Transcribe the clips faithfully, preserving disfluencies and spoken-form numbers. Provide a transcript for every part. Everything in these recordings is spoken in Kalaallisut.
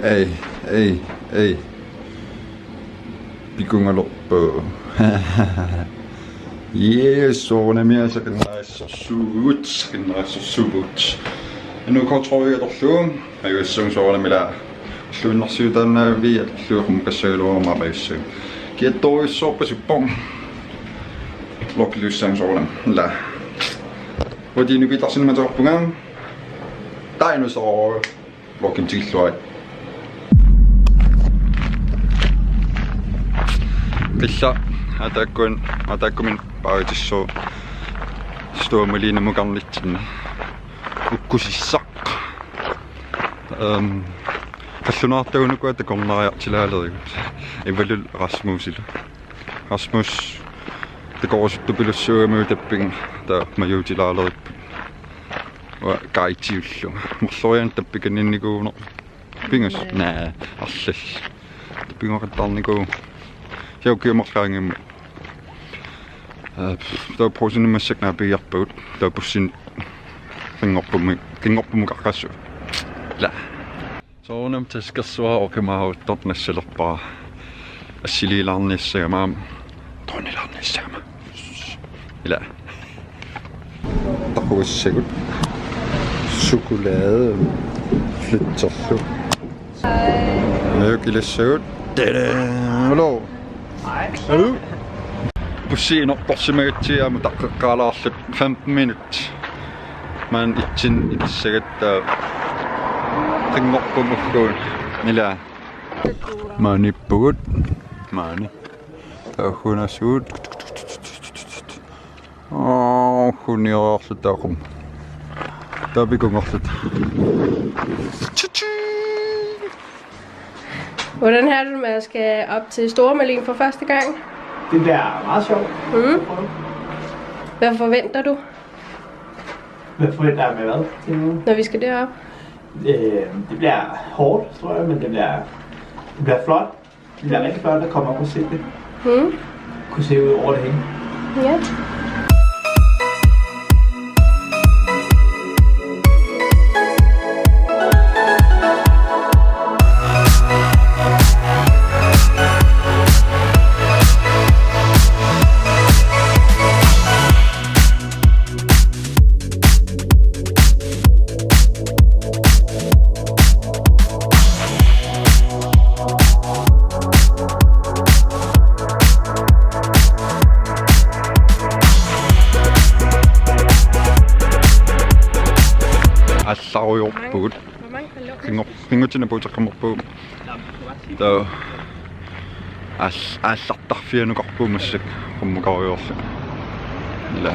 Ei, ei, ei. Pikungalerpoq. Yes, soorunami seqinnarissorsuugut, seqinnarissorsuugut. Anu kontrolli atorlugu, ajugassaagut soorunami ila. Ulluinnarsiutaannaaviat ulluinnarsiuteqarmat ajugassaagut. Kiattorujussuarpasippoq. Vlogiliussaanga soorunami. Ila. Uatsinni pitarsinni matoorpunga. Dinosaur. Vlogimik tikilluarit. Qillat atakkun, atakkumin paavitissu Store Malinemukarnitsinni. Ukkusissaq. Ehm, qallunaartagunukua takornariartilaalerigut. Ivalu Rasmusilu. Rasmus takorusuttupilussuugamiuk tapping taamaaliutilaaleripput. Uanga guidiullunga. Marlorian tappikaninnikuuneq. Pingas. Naa, arlal. Tappingoqattaarnikuuvoq. Siaukkiumarlaangimmat. Aa, taava Brugsenip massakkut naapiiarpagut. Taava bussinut qinngorpummi-, qinngorpummukaqqaassuugut. Ila. Soorunami taskersuaq oqimaaruttortoq nassalerpara. Assiliilaarniassagama aamma droonilaarniassagama. Ila. Takuassagut. Chokolade. Flitserlu. Ajukilassagut. Tada! Hallo. Bussi inortorsimagatsigu aamma taqqeqqaalaarluta femten minut. Maani itsin ikissagatta qinngorpummi ugguuna. Ila. Maaniippugut. Maani. Taakkuunaasugut. Aa, huniorluta taakku. Taava pikunngorluta. Hvordan har du det med at skal op til Store Malene for første gang? Det bliver meget sjovt. Mm. Hvad forventer du? Hvad forventer jeg med hvad? Når vi skal derop? Øh, det bliver hårdt, tror jeg, men det bliver, det bliver flot. Det bliver rigtig flot at komme op og se det. Mm. Kunne se ud over det hele. Ja. Allarujoorpugut. Pingo-, pingutina puuteqqammerpugut. Taava aal-, aallartarfianukarpugut massakkut qummukarujoorlunga. Ila.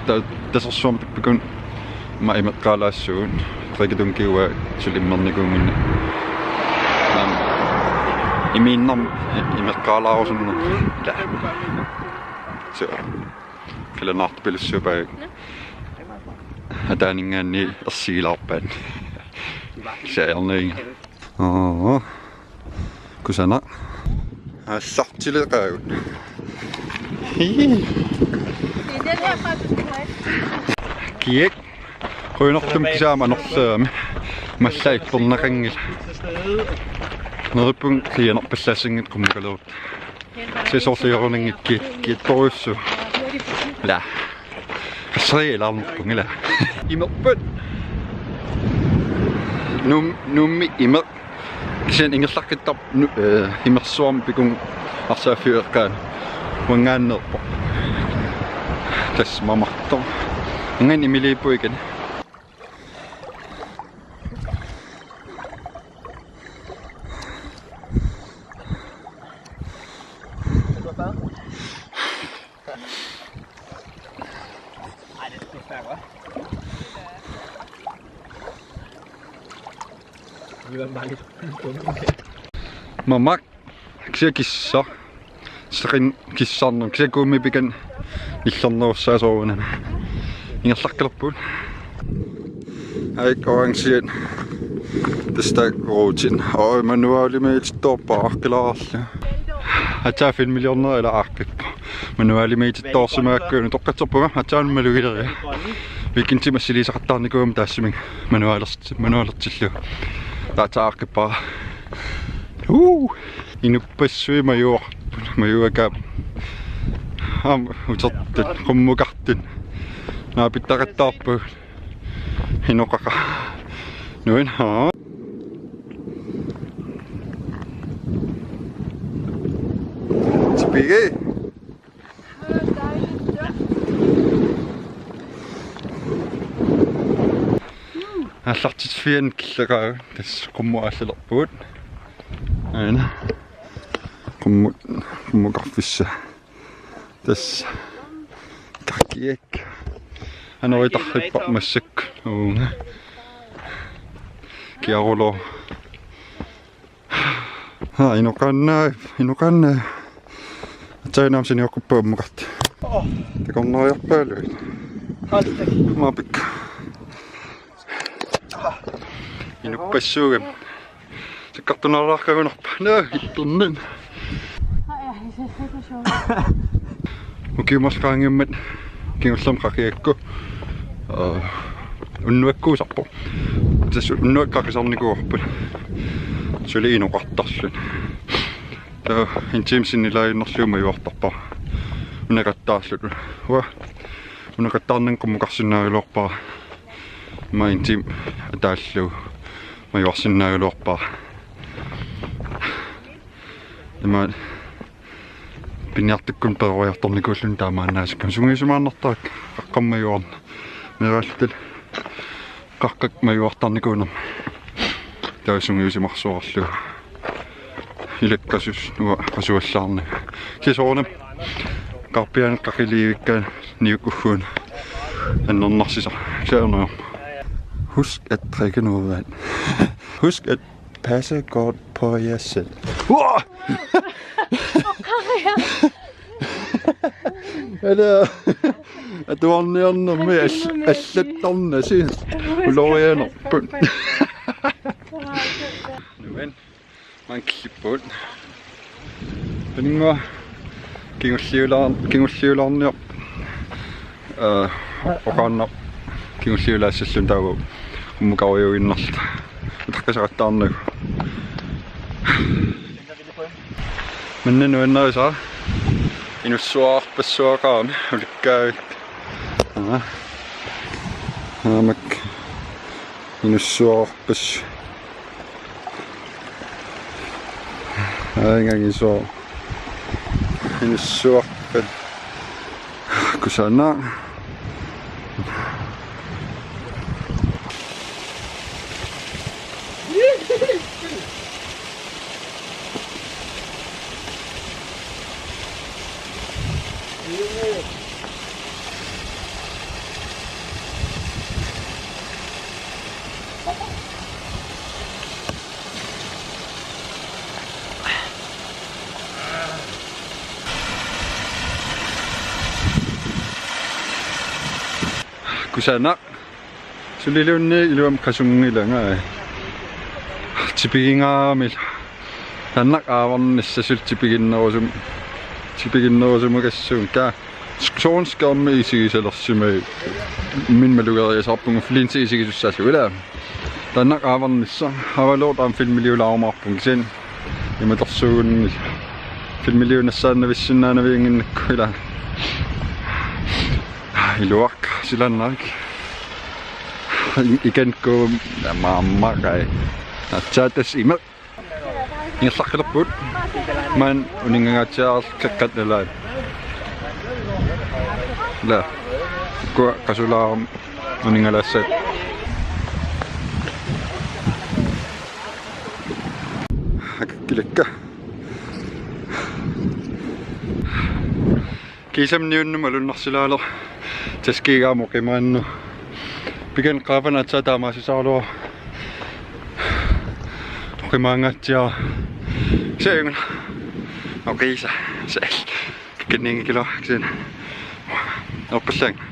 Taava tasersuarmi tappikun aamma imeqqaalaassaagut. Drikkedunkit uanga suli immernikuunnginnakkit. Aamma imiinnarmik imeqqaalaarusunnerlunga. Ila. So. Kalanaartupilussuupaavik. Ataaninngaanniit ersigilaarpaat. Saarniinga. Oo. Kusanaq. Aallartileqaagut. Hii. Kiak. Qujanartumik kisianni anorlerami. Mallaa ippernaqanngilaq. Neriuppunga qiianarpallaassanngitsoq qummukalerutta. Sisorliorunanngilaq ki-, kiattorujussuuvoq. Ila. Qasseriilaarnerpunga ila. Imerput. Nuum-, Nuummi imeq. Kisianni ingerlaqqittarpoq nu-, eh, imersuarmi pikunga arsaaffiup eqqaani. Uanngaanneerpoq. Tassa mamartoq. Uanngaanniit imiliipput ikani. Mamaq, kisianni kissaq. Seqin kissarnermut, kisianni kuummi pikani nillernerussaasoq soorunami. Ingerlaqqilerpugut. Aik orange. Tassa taakku ruutinat. Oj, manualimik ilittoorpara aaqqilaarlugu. Aatsaat filmiliornera ila aaqqippoq. Manualimiitittoorsimagakku utoqqatserpunga aatsaannguaq malugileriga. Weekendimi assiliisaqattaarnikuugama taassuma manualerti-, manualertillugu. Taatsaaqqippara. Uu! Inuppassuit majuarput, majuakkaap. Aamma utertut, qummukartut. Naapittaqattaarput. Inoqaqa. Nuin, haa. Tipigi. Aallartiffianni killeqaagut, tassa qummut aallalerpugut. Aana. Qummut, qummukarfissat. Tassa. Kakiak. Anorit tarrippara massakkut. Uunga. Kiarulooq. Haa, inoqannaaq, inoqannaaq. Aatsaannguaq saniorpara qummukartut. Takornariarpaaluit. Maapik. Inuppassuugami. Sakkartunaaraqagunarpa. Naa, ittornin. Ukiumut qaangiummata kingullermik qaqigakku. Aa, unnuakkuusarpoq. Tassa unnuaq qaqisarnikuuarput. Suli inoqartarluni. Taava en time sinnilaaginnarlugu majuartarpara. Unaqattaarluta. Uanga. Unaqattaarnanga qummukarsinnaagaluarpara. Aamma en time ataallugu majuarsinnaagaluarpara. Ima piniartukkut peroriartornikuulluni taamaannaasikkama sungiusimaarnartarakku qaqqammajuarna. Meeraalluta qaqqap majuartarnikuunera. Taava sungiusimarsuarlugu. Ilakkasussat uanga qasuallaarnagu. Kisianni soorunami qarpiaani qaqiliivikkaanni ugguuna annernarsisara. Kisianni. Husk at drikke noget vand. Husk at passe godt på jer selv. Uaa! Eller atuarniarnermi all-, allattarnasi. Ulorianerput. Nuan. Maanna killipput. Paninnguaq kingulliulaar-, kingulliulaarniarpoq. Ee, oqaannaq kingulliulaassalluni taava qummukarujuinnarluta. Utaqqisaqattaarnagu. Manna nuannarisara. Inussuarpassuaqarami ulikkaavik. Aa. Aamak. Inussuarpas. Aa, ingagisoo. Inussuarpas. Kusanaq. Kusanaq. Suliluunniit iluamik qasunngilanga. Tipigingaarami. Taanna aavarnissaq suli tipiginnerusum-, tipiginnerusumukassuunga. Soorunami skærmi isigisalersimagit. Imminut malugeriasaarpunga flinti isigisussaallunga ilaa. Taanna aavarnissaq. Avalort aamma filmiliulaarumaarpunga kisianni. Imatorsuugunni. Filmiliunassaannavissinnaanavianginnakku ilaa. Iluaq silannarik. Ikanku maammakai. Atsaatas ima. Ingerlaqqilerput. Maanna uninngangaatsiarluta qeqqata nalaani. Ilaa. Kua qasulaarami uninngalaassaat. Akillakka. Kiisami niunnut malunnarsilaalerpoq. Taskiigaama oqimaanneq. Pikan qaavani aatsaat taamaasisaraluarpoq. Oqimaangaatsiaq. Saajunga. Oqiisa. Saal. Kikkanniinngikkaluarpoq kisianni. Oqqillaanga.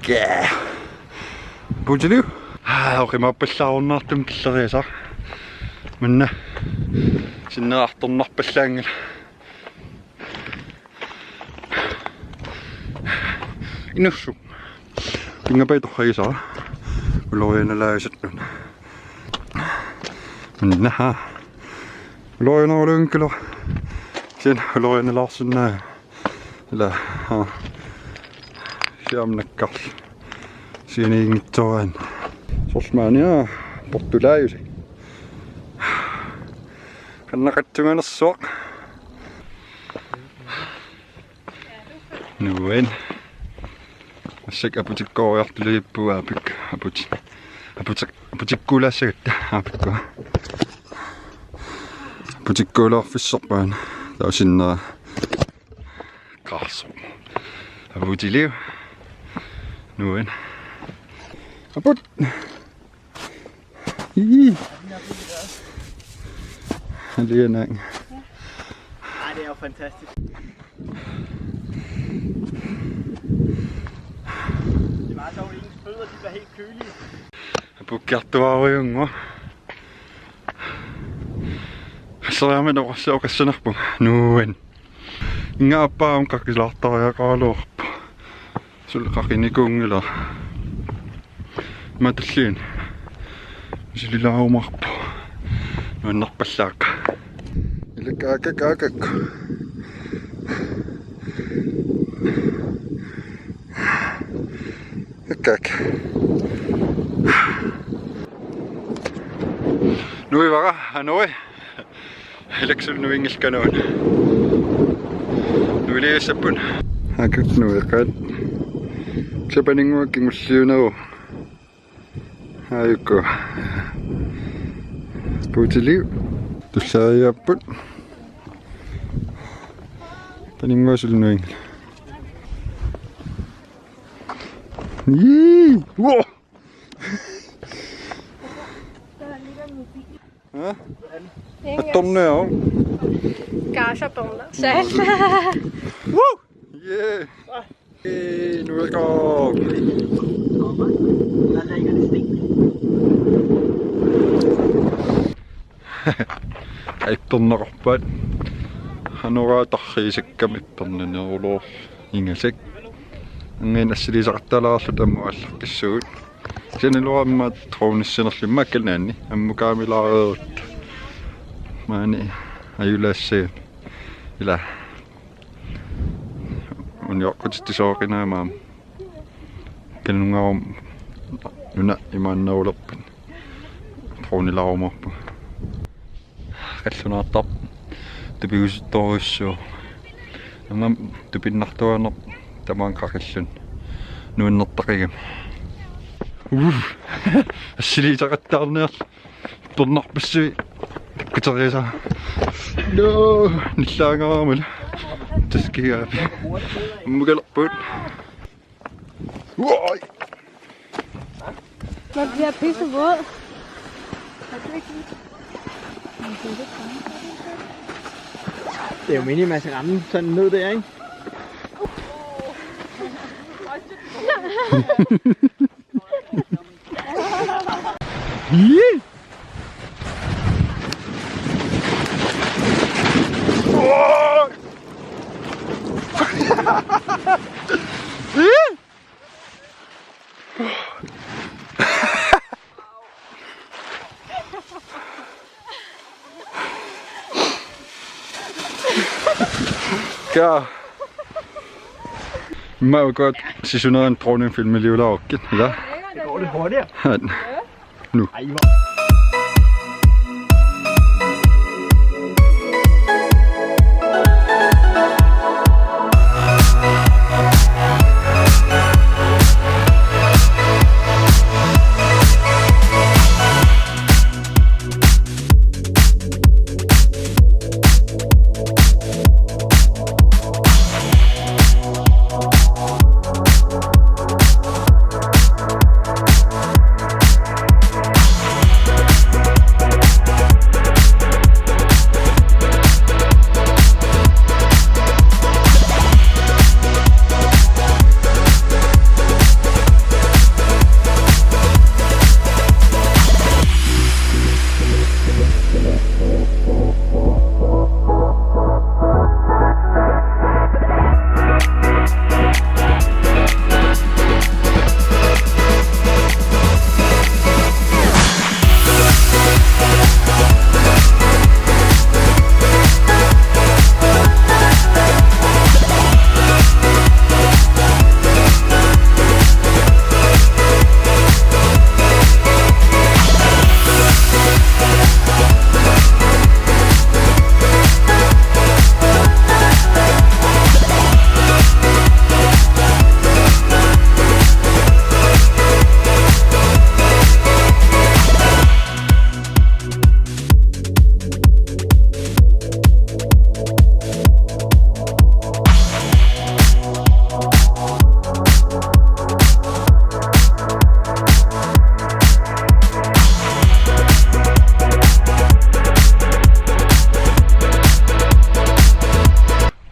Kää. Puutilu? Aa, oqimaappallaarunnaartumik killeriasaq. Manna sinnera artornarpallaanngilaq. Inussuk. Pingapai torragisara. Ulorianalaasutun. Manna. Ulorianaluunngilaq. Kisianni ulorianalaarsinnaa. Ila, aa. Siamnakkarl. Sianiinngitsooraan. Soorlu maani portulaajusi. Qannaqatsunganersuaq. Nuann. Massakkut aputikkooriartulerpugut aapik. Aputi-, aputik-, aputikkuulaassagatta aapikkua. Aputikkuulaarfissarpaan. Taava sinnera. Karlsruhe. Aputiliu. Nuann. Aput. Ii. Alianaang. Ej, det er jo fantastisk. Det var dog ens fødder, de var helt kølige. Apukkiartuarujunngu. Asseriarmat oqassi-, oqassinarpunga. Nuann. Ingaappaam qaqilaartariaqaraluarpoq. Suli qaqinikuunngilaq. Matalliin. Misililaarumaarpoq. Nuannerpallaaq. Ilakka akak akak. Akak. Nuivara, anoi. Ilakka suli nuinngilaq kanoq. Nuiliassapput. Akak nuiqaat. Sapaninnguaq kingulliuneruvoq. Ajuku. Aputiliu. Tulleriiaapput. Paninnguaq suli nuinngilaq. Ii! Wow! Hæ? Attorniaruk. Gaasha perla. Sal. Woo! Yeah. Hey, nuiqaaq. Ipperneqarpaat. Anoraa tarriisakkami ipperneruloorluni ingasak. Angiin assiliisaqattaalaarluta ammut aallaqqissuugut. Kisianni iluamik dronessanerlummi makkanaanni ammut kaamilaareerutta. Maani ajulaassagami. Ila. Unioqqutittusooqinaamaam. Kanungarum nuna imaannerulerpat. Dronelaarumaarpunga. Qallunaartarpoq tupigusuttorujussuuvoq. Aamma tupinnartuaannarpoq tamaanga qaqilluni nuannertaqigami. Uff. Assiliisaqattaarniarlugu. Tornarpassuit takkuteriasaat. No, nillaangaarmala. Taskigaapi. Ammukalerput. Uai. Man bliver pissevåd. Det er jo meningen, man skal ramme sådan ned der, ikke? Ka. Mä ukkut sisunera dronefilmiliulaarukkit, ila? Det går lidt hurtigere. Haa. Nu. Ej, hvor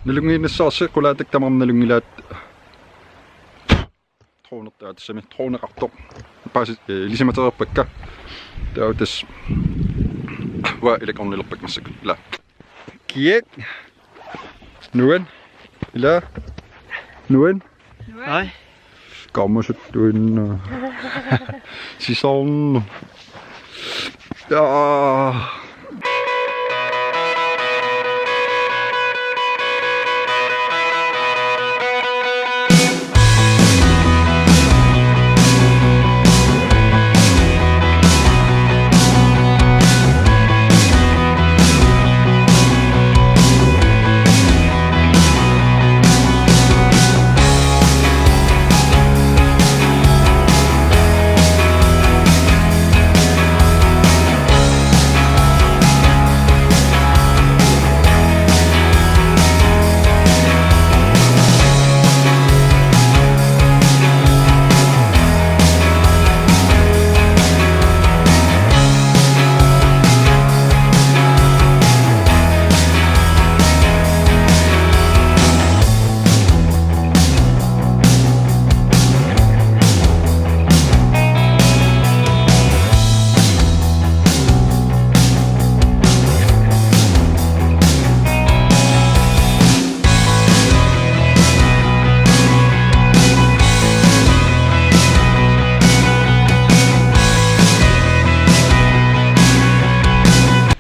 Nalunngiinnassavarsi, qulaatak tamarmik nalunngilaat. Dronertaa tassami, droneqartoq. Paasi, eh, ilisimatereerpakka. Taava tassa uanga ilaqarnilerpakka massakkut. Ila. Kiak. Nuan. Ila. Nuan. Hej. Kammusuttuinnaq. Sisornu. Ja.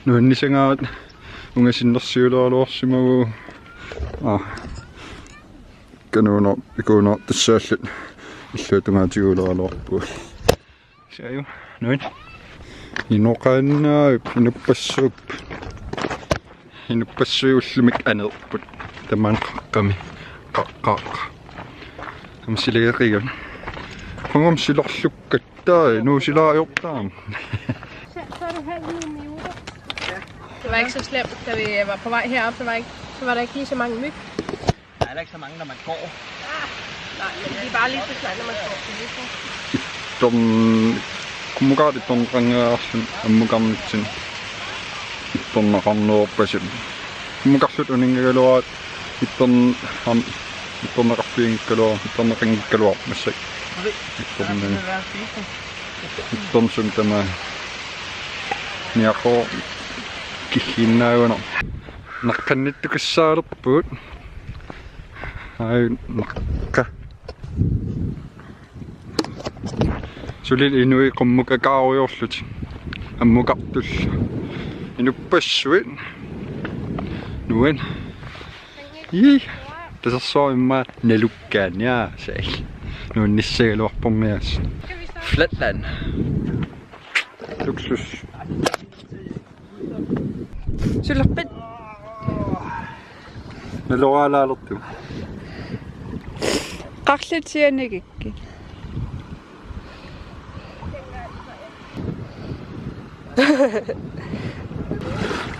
Nuannisaqaat ungasinnersiuleraluarsimavugut. Aa. Kanuunoq, ikuunoq tassaallu illuatungaatigiuleraluarpugut. Saaju, nuan. Inoqaannaa, inuppassuup. Inuppassuit ullumi aneerput. Tamaani qaqqami. Qaqqaq. Amsileeqigan. Qungum silorlukkat. Taava nuusilaajortaam. Så, så er du halv Mumioter. Det var ikke så slemt, da vi var på vej herop. Der var ikke, så var der ikke lige så mange myg. Der er heller ikke så mange, når man går. Nej, men de er bare lige så slemt, når man går. Ittorn-, qummukaat ittorneqanngilaarluni ammukarnitsinni. Ittorneqarneruppasippoq. Qummukarluta uninngagaluaraat ittorn-, am-, ittorneqarfiginngikkaluar-, ittorneqanngikkaluarpoq massakkut. Ittorn-, ittorn-, sumi tamaat. Niaqoq kiggiinnaagunarpoq. Naqqannittukassaalerpugut. Aaj, naqqa. Suli inuit qummukakaarujoorlutik. Ammukartullu. Inuppassuit. Nuan. Ii. Tasersuaq immaqa nalukkaaniaasai. Nuannissagaluarpormiaas. Flatland. Luksus. Sulerpit. Naloraalaalertut. Qarlitsianigikkit.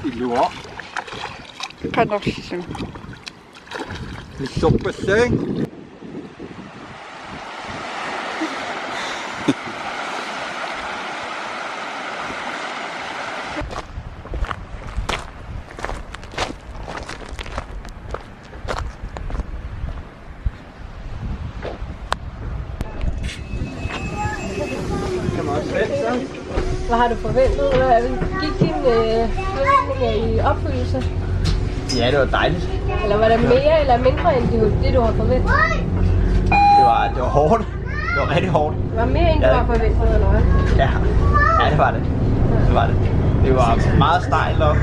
Ilua. Qanorlu. Missorpassaaq. Hvad har du forventet? Hvad, gik din, øh, forventning i opfyldelse? Ja, det var dejligt. Eller var det mere eller mindre end det, det du har forventet? Det var, det var hårdt. Det var rigtig hårdt. Det var mere, end du Ja. har forventet, eller hvad? Ja. Ja, det var det. Det var det. Det var meget stejlt og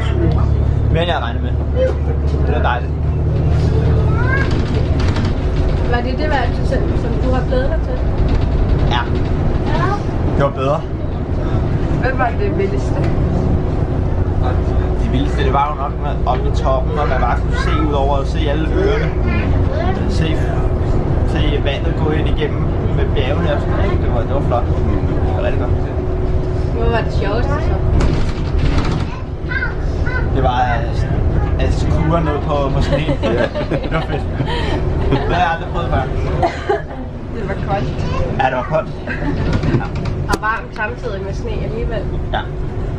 mere, end jeg regnede med. Det var dejligt. Var det det værd, du selv, som du har glædet dig til? Ja. Det var bedre. Hvad var det vildeste? Det vildeste, det var jo nok med oppe i toppen, og man bare kunne se ud over og se alle øerne. Se, se vandet gå ind igennem med bjergene og sådan noget. Det var, det var flot. Det var rigtig godt. Hvad var det sjoveste så? Det var, øh, at skure ned på, på sne. Det var fedt. Det har jeg aldrig prøvet før. Det var koldt. Ja, det var koldt. Og varmt samtidig med sne alligevel. Ja.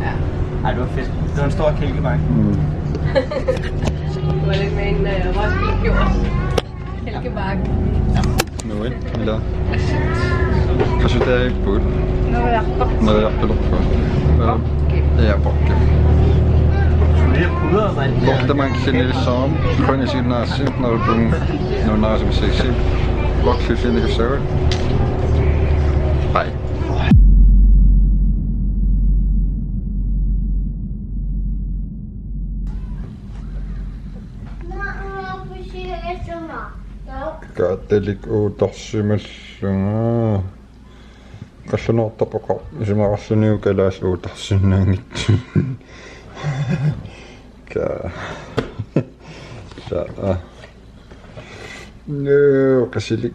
Ja. Ej, det var fedt. Det var en stor kælkebakke. Mm. Hualimmaanna, øh, vores video også. Silkemark. Nuit, ila. Qasutaappugut. Neriartoq. Neriartorpoq. Øh, ja, Pokke. Pokke, man kender det som. Kun i sin næse, når du, når du næse med sig selv. Pokke, det er så. Hej. Kattalik uuttorsimallunga. Qallunaartarpoq isumaqarlunilu kalaallit uuttorsinnaanngitsut. Ka. Sa. Nuu, qasilik.